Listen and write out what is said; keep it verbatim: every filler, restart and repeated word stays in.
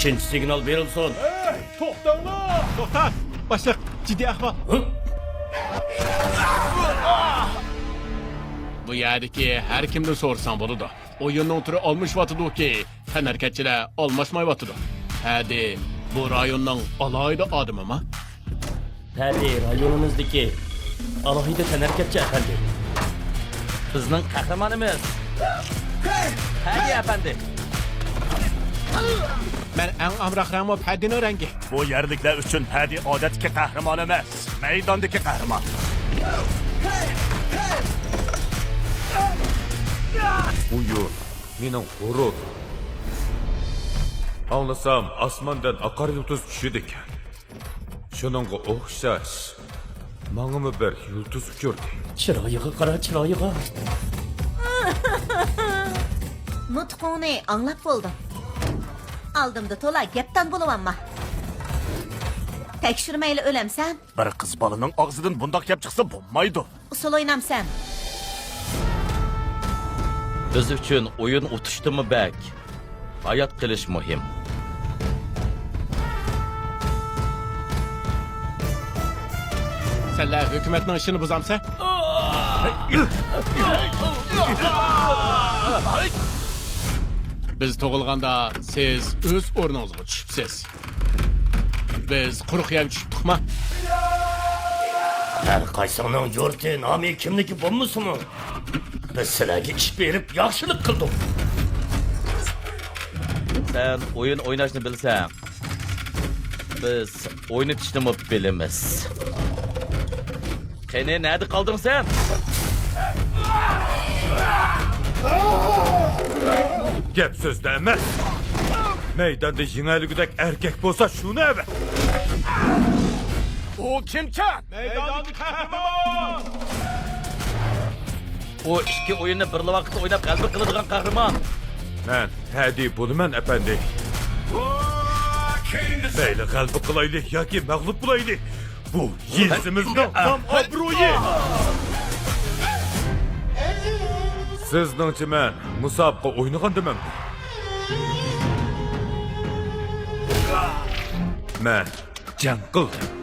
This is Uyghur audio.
ئىككىنچى سىگنال بېرىلسۇن. ھەي، توختاڭلار! توختا! باشلىق، جىددىي ئەھۋال. ھە؟ بۇ يەردىكى ھەر كىمدىن سورىساڭ بولىدۇ. ئويۇننىڭ تۈرى ئالمىشىۋاتىدۇكى، تەنھەرىكەتچىلەر ئالماشمايۋاتىدۇ. پەدى بۇ رايوننىڭ ئالاھىدە ئادىمىما؟ پەدى رايونىمىزدىكى ئالاھىدە تەنھەرىكەتچى ئەپەندى. بىزنىڭ قەھرىمانىمىز پەدى ئەپەندى. مەن ئەڭ ئامراق رەڭمۇ پەدىنىڭ رەڭگى. بۇ يەرلىكلەر ئۈچۈن پەدى ئادەتتىكى قەھرىمان ئەمەس، مەيداندىكى قەھرىمان. ئويۇن مېنىڭ غۇرۇر. ئاڭلىسام، ئاسماندىن ئاقار يۇلتۇز چۈشىدىكەن. شۇنىڭغا ئوخشاش، ماڭىمۇ بىر يۇلتۇز ئۇچۇردى. چىرايىغا قارا، چىرايىغا. نۇتقۇڭنى ئاڭلاپ بولدۇم. ئالدىمدا تولا گەپدان بولۇۋالما. تەكشۈرمەيلا ئۆلەمسەن؟ بىر قىز بالىنىڭ ئاغزىدىن بۇنداق گەپ چىقسا بولمايدۇ. ئۇسسۇل ئوينامسەن؟ بىز ئۈچۈن ئويۇن ئۇتۇشتىنمۇ بەك، ھايات قېلىش مۇھىم. سەنلەر ھۆكۈمەتنىڭ ئىشىنى بۇزامسەن؟ بىز تۇغۇلغاندا سىز ئۆز ئورنىڭىزغا چۈشۈپسىز. بىز قۇرۇق يەرگە چۈشۈپتۇقما؟ ھەر قايسىڭنىڭ يۇرتى، نامى، كىملىكى بولمىسىمۇ، بىز سىلەرگە ئىش بېرىپ ياخشىلىق قىلدۇق. سەن ئويۇن ئويناشنى بىلسەڭ، بىز ئوينىتىشنىمۇ بىلىمىز. قېنى، نەدە قالدىڭ سەن؟ گەپ سۆزدە ئەمەس. مەيداندا يېڭەلىگۈدەك ئەركەك بولسا، شۇنى ئەۋەت. ئۇ كىمكەن؟ مەيداندىكى قەھرىمان! ئۇ ئىككى ئويۇننى بىرلا ۋاقىتتا ئويناپ غەلىبە قىلىدىغان قەھرىمان. مەن پەدى بولىمەن، ئەپەندى. مەيلى غەلىبە قىلايلى ياكى مەغلۇپ بولايلى، بۇ يېزىمىزنىڭ نام-ئابرۇيى. سىزنىڭچە مەن مۇسابىقە ئوينىغاندىمەن؟ مەن جەڭ قىلدىم.